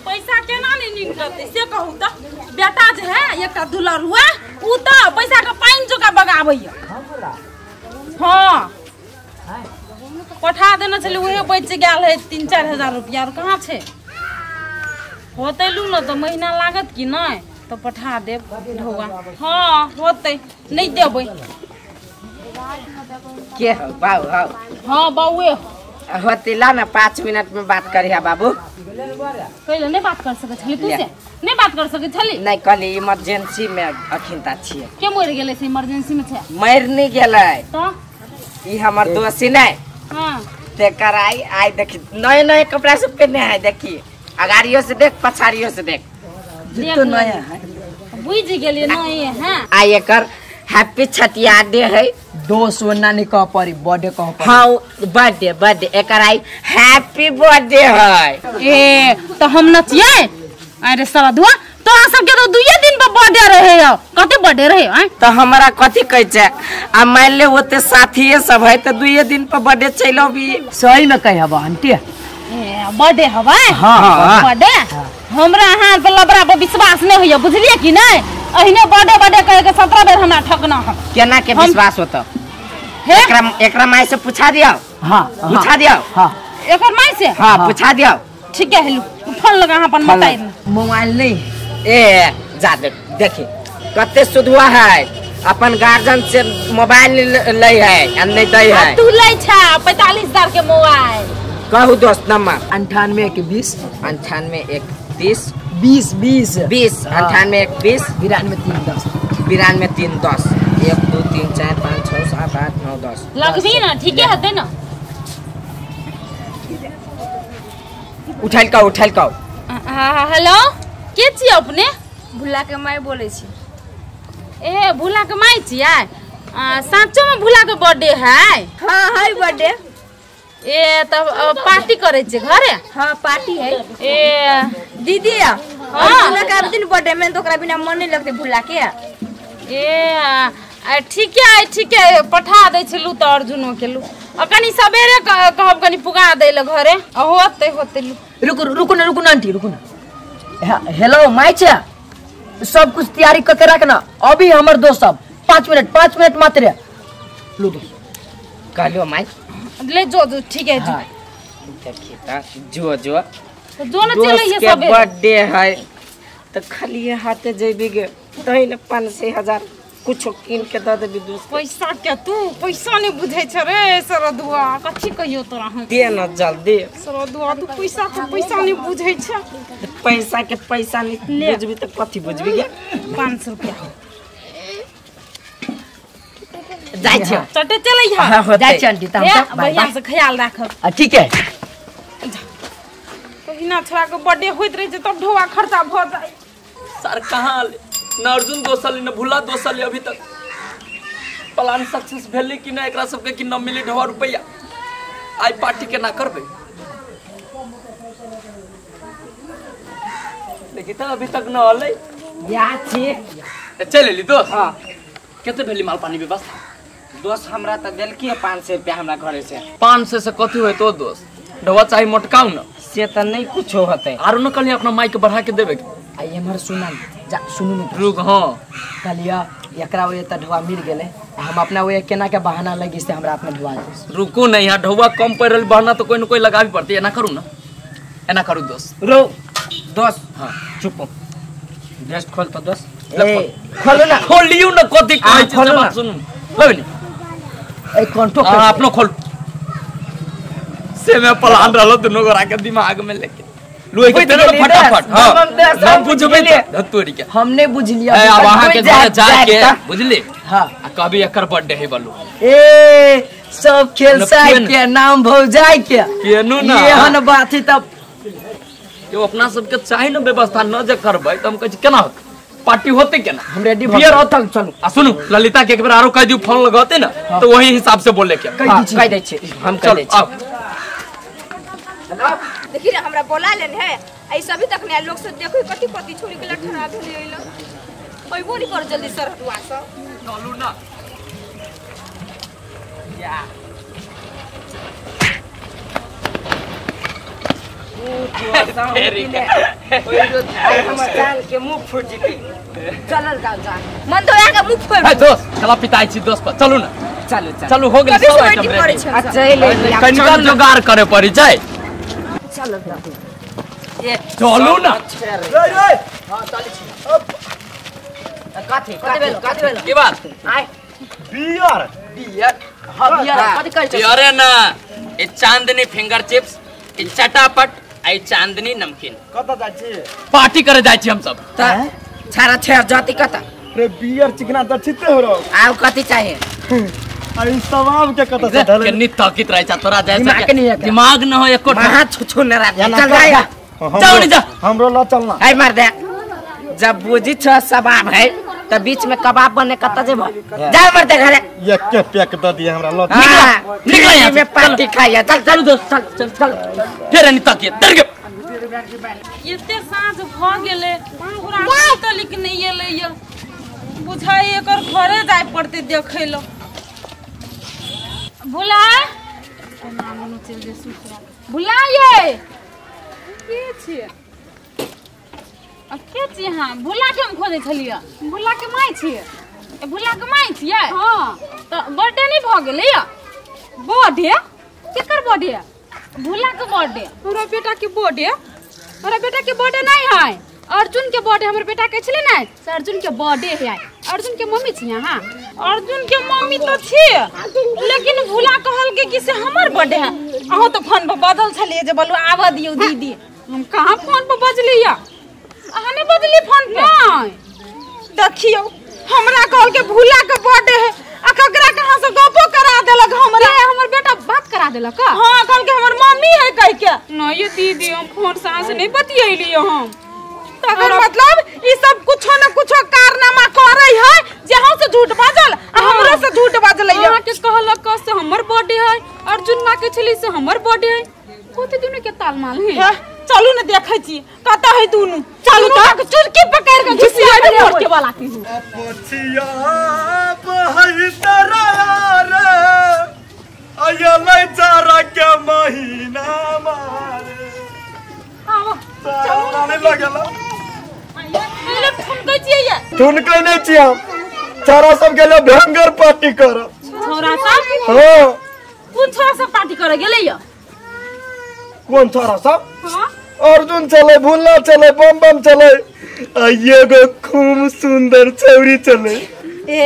पैसा केना नहीं निकलतै से कहू त। बेटा जे है एकटा दुलरुआ उ त पैसा के पानि जोका बगाबैया। हाँ पठा देने छलै उहे बचि गेल है 3-4 हजार रुपया। और कहाँ छै होतै लू न त महीना लागत कि नहीं तो पठा देब ढौआ। हाँ होतै नहीं देबै के हो बाबू? हो हाँ बाबूए होते ला ना 5 मिनट में बात करिया बाबू। पहिले नहीं बात कर सकै छली तू से? नहीं बात कर सकै छली? नहीं कहली इमरजेंसी में अखिनता छियै। के मरि गेलै से इमरजेंसी में छै? मरि नहीं गेलै तो ई हमर दोस्त नहीं। हाँ तेकर आई आई देखी नए नए कपड़ा सब पहने है देखी अगाड़ियों से देख पछाड़ियों से देख जितो नया है बुझ गेलियै नए है। आई एकर हैप्पी छठिया डे है। दोस्त ओना नहीं कह पड़ी बर्थडे कह पड़ी। हाँ बर्थडे बर्थडे एकर आई हैप्पी बर्थडे है। ए तो हम नचियै? अरे सरधुआ तोरा सबके तो 2 दिन पर बर्थडे रहे हो कते बर्थडे रहे हैं? तो हमरा कथी कहै छै आ मान ले ओते साथिये सब है तो 2 दिन पर बर्थडे चलो भी सही में कहि हबा आंटी। ए बर्थडे हबा? हां बर्थडे हमरा अहाँ पर लबरा पर विश्वास नहीं होइया बुझलिए कि नहीं? अहिने बर्थडे बर्थडे कह के 17 बेर हमरा ठकना है। केना के विश्वास होता? एकरा एकरा माई से पूछा दियो। हां पूछा दियो। हां एकर माई से? हां पूछा दियो। ठीक है हेलो फोन लगा अपन बताई मोबाइल नहीं। ए जा देख देखी कते सुधुआ है अपन गार्जियन से मोबाइल लै है आ नहीं दै है। तू लै छा 45,000 के मोबाइल। कहू दोस्त नंबर 98 1 20 98 1 30 20 20 20 98 1 20 92 3 10 92 3 10 1 2 3 4 5 6 7 8 9 10 लगबी ना ठीक है हते ना। उठाइल का उठाइल का। हेलो के छी अपने? भुला के माय बोले छी। ए भुला के माय छियै? साँचो में भुला के बर्थडे है? हाँ है बर्थडे। ए तब पार्टी करे छे घरे? हाँ पार्टी है। ए दीदी हाँ भुला के दिन बर्थडे में तो ओकरा बिना मन नहीं लगते भुला के। ए ठीक है ठीक है पठा दै छलू त अर्जुनो के लू आ कनी सबेरे कहब कनी पुगा दै ल घरे होते होते लू। रुकु रुकु ना रुकु ना आंटी रुकु ना। हेलो my छे सब कुछ तैयारी करके रखना अभी हमर दोस्त सब 5 मिनट 5 मिनट मात्र लो दोस्त कहलियो माई ले जो जो ठीक है। हाँ। देखी त जो जो तो जो न चले ये सब बर्थडे है तो खाली हाथे जेबी गे तही ने 5-6 हजार कुछ किन के the देबी दोस्त। पैसा के तू पैसा नहीं बुझै छ रे सरदुआ कथी कहियो तोरा हम दे न जल्दी सरदुआ तू पैसा के पैसा नहीं बुझै छ। पैसा के पैसा नहीं बुझबी त कथी बुझबी गे? 500 रुपया जाय छ चटे चलै ह जाय छ आंटी त हम बढ़िया से ख्याल राखब। ठीक है कहिना छोरा के बर्थडे होइत रहे छै तब ढोआ खर्चा भ जाय। सर कहाँ न अर्जुन दोसल न भुला दोसल अभी तक प्लान सक्सेस भेलै कि ना एकरा सबके कि न मिली ढोआ रुपया आई पार्टी के ना करबे लेकिन त अभी तक न होलै या छी चल एली दोस्त। हां कते भेली माल पानी व्यवस्था? दोस्त हमरा त देलकी 500 रुपया हमरा घरे से। 500 से कथी होय तो दोस्त ढोआ चाही मोटकाउ न से त नहीं कुछो होतै। आरो न कहली अपना माई के बढ़ा के देबे आ एमहर सुनल जा सुनू न रुक। हां कहलिया एकरा ओए त ढोआ मिल गेलै हम अपना ओए केना के बहाना लगी से हमरा अपना ढोआ दे। रुकू नहीं यहाँ ढोआ कम पड़ रहल बहाना तो कोई न कोई लगाबी पड़तै। एना करू ना एना करू दोस्त रो दोस्त। हां चुप ड्रेस खोल त दोस्त। ए खोलो ना खोलियो ना कथी कहै छै से बात सुनू लेबनी ए कंटो हां अपनो खोल से में प्लान रहलो दुनो गोरा के दिमाग में लेके लुए के तेरे फटाफट। हां हम बुझबे त तोरी के हमने बुझ लिया। ए अब अहाँ के घर जाके बुझली। हां आ कभी एकर बर्थडे है बलू ए सब खेल साइ के नाम भौजाई के केनु ना ये हन बात ही तब यो अपना सबके चाही न व्यवस्था न जे करबै त हम कहै छी केना होत पार्टी होते केना हम रेडी बियर होतल चलू। आ सुनू ललिता के एक बेर आरो कह दियो फोन लगते ना तो वही हिसाब से बोले के कह दै छी हम कह दै छी। देखी रे हमरा बोला लेन है ऐसा अभी तक नहीं लोग सब देखो कथी कथी छोरी के लठरा भेलै अइला अइबो नहीं कर जल्दी सर हटुआ सब चलू ना या हमर जान के मुंह फूट जेतै। चलल जाओ जान मन तो आके मुंह फोड़। है दोस्त चला पिताई छी दोस्त पर चलू ना। चलू चलू चलू हो गेल सब आइटम रेडी। अच्छा ले कनिका जुगाड़ करे पड़ी जाय। चलू चलू ना। रे रे हां चलै छी। कथि कथि कथि की बात? आय बियर बियर। हां बियर कथि कहै छै? बियर ना ई चांदनी फिंगर चिप्स, ई चटापट, ई चांदनी नमकीन। कत जाइ छी? पार्टी करे जाइ छी हम सब। त छारा छेर जाति कत? रे बियर चिकना त छिते हो रो। आउ कथि चाहिए? आई सवाब के कत से ढले केनी ताकित रहे छ तोरा जैसा दिमाग न हो एको महा छुछु न राख। चल जाय जाओ नहीं जा हमरो ल चलना। है मार दे जब बुझी छ सवाब है त बीच में कबाब बने कत जेब जा मर दे घरे। एक के पैक द दिए हमरा ल निकल यहां में पार्टी खाइए। चल चल दोस्त चल चल चल फेर नहीं ताकिए डर के। एते साँझ भ गेले पूरा तलिक नहीं एलै य बुझाइ एकर घरे जाय पड़ते देखै ल। भुला कोना मनो चल जे सुसरा भुला ये के छियै? आ के छियै? हां भुला के हम खोजै छलियै। भुला के माय छियै? ए भुला के माय छियै? हां त बर्थडे नहीं भ गेलै य? बर्थडे केकर बर्थडे? भुला के बर्थडे। हमरा बेटा के बर्थडे? हमरा बेटा के बर्थडे नहीं है, अर्जुन के बर्थडे। हमर बेटा के छले ने से अर्जुन के बर्थडे है। अर्जुन के मम्मी छियै? हां अर्जुन के मम्मी तो छियै लेकिन भुला कहल के कि से हमर बर्थडे है। अहाँ तो फोन पर बदल छलियै जे बोलू आबऽ दियौ दीदी। हम कहाँ फोन पर बजली या? अहाँ नहीं बजली फोन पे? नहीं। देखियौ हमरा कहल के भुला के बर्थडे है आ ककरा कहाँ से गपो करा देलक हमरा। हमर बेटा बात करा देलक? हां कहल के हमर मम्मी है कह के। नहीं ये दीदी हम फोन से अहाँ से नहीं बतियैली हम। तकर मतलब ई सब कुछो न कुछो कारनामा करे है जे हम से झूठ बाजल आ हमरो से झूठ बाजल। अहाँ के कहलक से हमर बर्थडे है, अर्जुन मां के छली से हमर बर्थडे है। कथि दुनू के तालमाल है? चलू न देखै छी कत है दुनू। चलू त चुटकी पकड़ के घिसिया दे मोड़ के वाला की। पछिया बहै तरा रे अयलै चारा के महीना मारे। आवा चलू नहीं लगल। पहिले ठुनकै छियै ये? ठुनकै नहीं छियै हम। छोरा सब गेलै भयंकर पार्टी कर। छोरा सब? हां। कोन छोरा सब पार्टी करे गेलै ये? कोन छोरा सब? हां अर्जुन चले, भुल्ला चले, बम बम चले, एगो खूब सुंदर छौरी चले। ए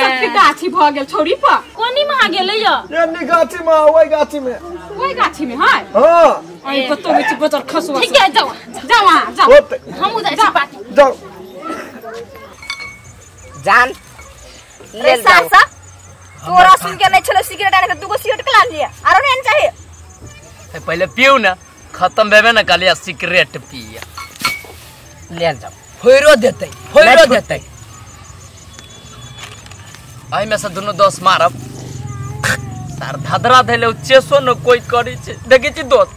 सबके गाछी भ गेल छौरी पर। कोनी में गेलै ये? एनी गाछी में, ओइ गाछी में। ओइ गाछी में है? हां। आई कतो होइ छै बचर खसुआ। ठीक है जाओ जाओ वहां जाओ। हमहु जाइ छी पार्टी। जाओ जान ले सासा तोरा सुन के नहीं छलो सिगरेट आने के दुगो सिगरेट के लान लिया आरो नहीं चाहिए। पहले पियो ना खत्म भेबे ना कहलिया सिगरेट पिया ले जाओ। फोड़ो देतै फोड़ो देतै। एहि में से दुनू दोस्त मारब सार धधरा धैले चेसो न कोई करी छै। देखै छी दोस्त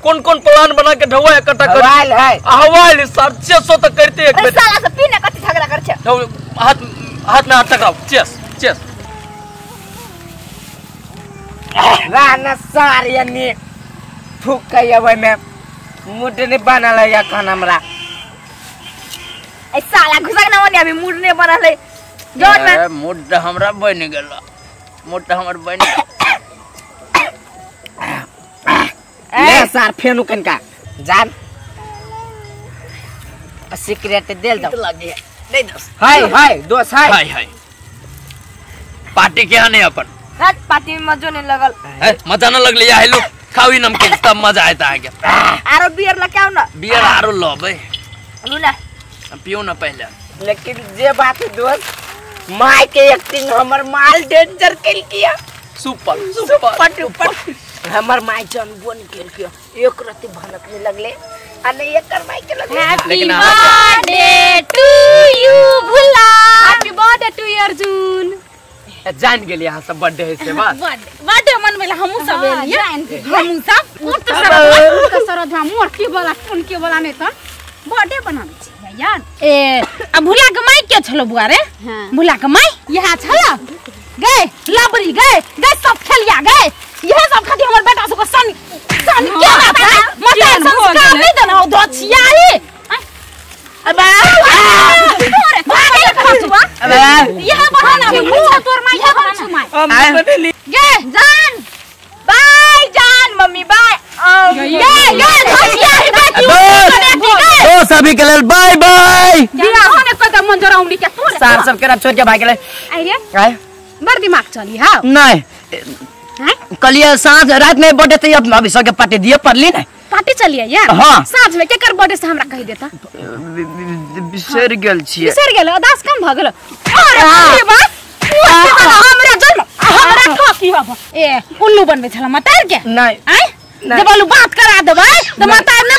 कोन कोन प्लान बना के ढौआ इकट्ठा कर हवाल है हवाल सर चेसो त करते एक बेर। साला से पी ना कथि झगड़ा कर छै। हाथ हाथ में हाथ टकराओ चेस चेस राना सार यानी थूक के ओय में मूड नहीं बनल है अखन हमरा। ए साला घुसा के ना ओने अभी मूड नहीं बनल है। जोन में मूड हमरा बन गेल। मूड हमर बन गेल। ले सार फेनु कनका जान सिगरेट देल दो लगे नहीं दोस्त। हाय हाय दोस्त हाय हाय हाय पार्टी के नहीं अपन रात पार्टी में मजो नहीं लगल। है मजा न लगले या हेलो खाओ ही नमकीन तब मजा आता है। आरो बियर ल के आओ ना। बियर आरो लबे लू ना पियो ना पहले। लेकिन जे बात है दोस्त my के एक्टिंग हमर माल डेंजर केल किया। सुपर सुपर डुपर हमर my जन बोन केल किया। एक रति भनक नहीं लगले आ नहीं एकर माय के लगले। Happy birthday to you Bhula. Happy birthday to you Arjun. जान गेली अहाँ सब बर्थडे है से बात बर्थडे मनबै ला हमहु सब एलियै। हमहु सब मोर त सरद के सरद मोर के वाला कोन के वाला नहीं त बर्थडे बनाबै छी यार। ए आ भुला के माई के छलो बुआ रे? भुला के माई यहाँ छल गए लबरी गए गए सब खेलिया गए यह सब खातिर हमर बेटा सब के सन सन के बात है मत संस्कार नहीं देना हो दोछियाई अबे तोरे भागे खसुआ अबे यह बहाना मुंह तोर माई के बहाना माई हम बनेली गे जान बाय जान मम्मी बाय। गे गे दोछियाई बेटी दोस्त अभी के लेल बाय बाय। बियाह होने कदम मंजर उंगली के तोरे सार सब के छोड़ के भाग गेलै। आई रे आय बड़ दिमाग चली हां नहीं कलिए साँझ रात में बर्थडे ते अब अभी सबके पार्टी दिए पड़ली ने पार्टी चलिए यार। हाँ। साँझ में केकर बर्थडे से हमरा कहि देता बिसर गेल छियै। बिसर गेल उदास कम भ गेल। अरे अरे बा हमरा जन्म हमरा का की बाबा ए उल्लू बनबे छला मतार के नहीं आय जब बालू बात करा देबै त मतार न